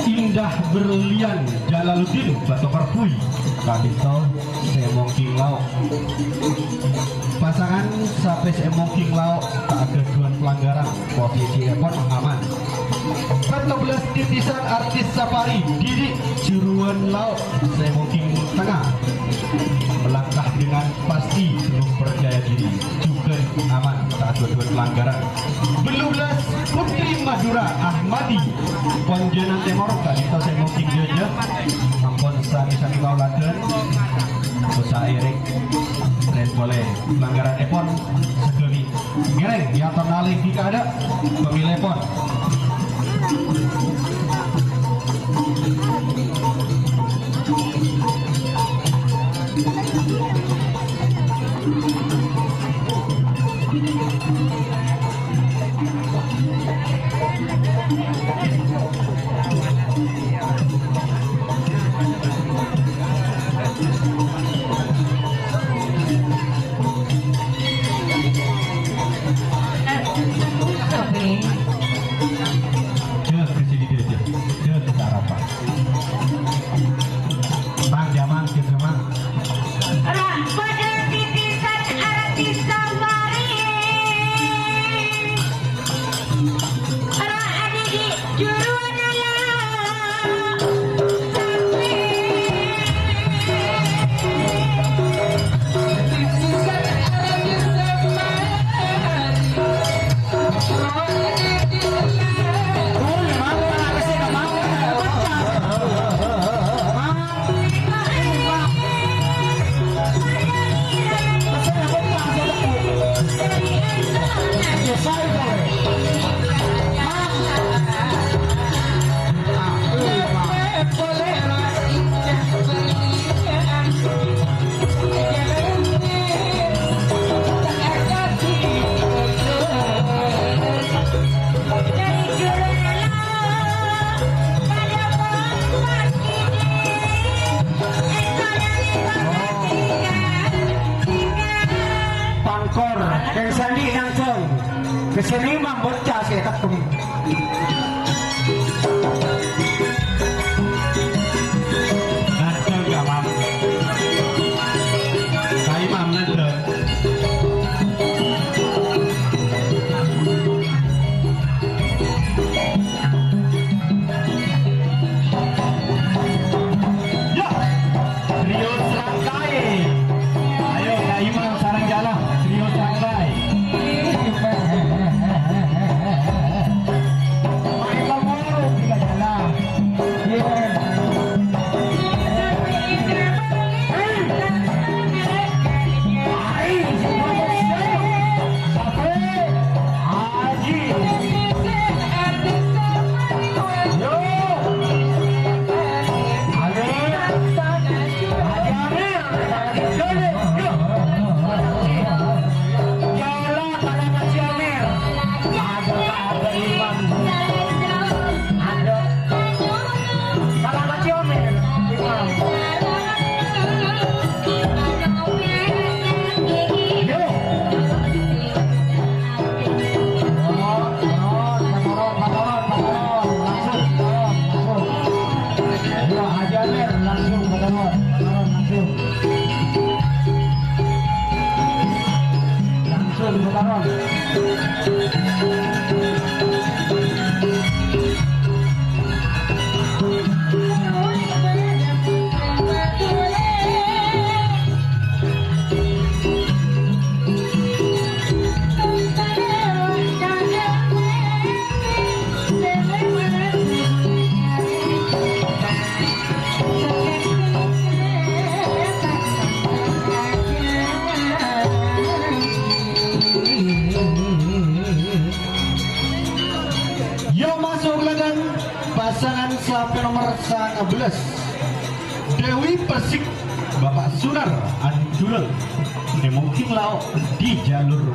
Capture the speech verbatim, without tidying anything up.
Indah Berlian Jalaluddin Batu Perpui, ka'dinto sè mongking lao'. Pasangan sapè sè mongking lao' ta' aghâdhuwân pelanggaran, posisièpon aman. Pètto bellâs titisan artis safari, Didi Juruan Lao' sè mongking tengnga. Melangkah dengan pasti, penuh percaya diri, jhughân aman, ta' aghâdhuwân pelanggaran. Bellum bellâs Putri Madura Ahmadi, Ponjânan Tèmor, ka'dinto sè mongking jhâjâ, ampon sami-sami kaulâ, ta' osa èrèng. Rèn polè pelanggaranèpon saghâbây. Ngèrèng, èyator nalè ghi' kaadâ', pamilèpon. Jhâ' ka sini, jhâ', jhâ'. Jhâ' ka sarapan. Mang, jhâ' mang, jhâ' mang. Ra padâ titisan artis safari. Ra adhidhi juruan ala. Pangkor, kèng sè andi' nangkong. Ka sini, Mam, bocah sè tepung. Nantang ka, Mam. Ka Imam nantang. Ya. Trio Serangkai. Ayo, Kak Imam sareng jala. Trio Serangkai. Michael Moro juga jala. Iya. Langsung, langsung. Iya, Haji Amir, langsung, Pak Tarun. Pak Tarun, langsung. Langsung, Pak Tarun. Yo, maso' ka ladhâng pasangan sapè nomer sanga bellâs. Dewi Persik, Bapak Sunar Andurang, sè mongking lao' di jalur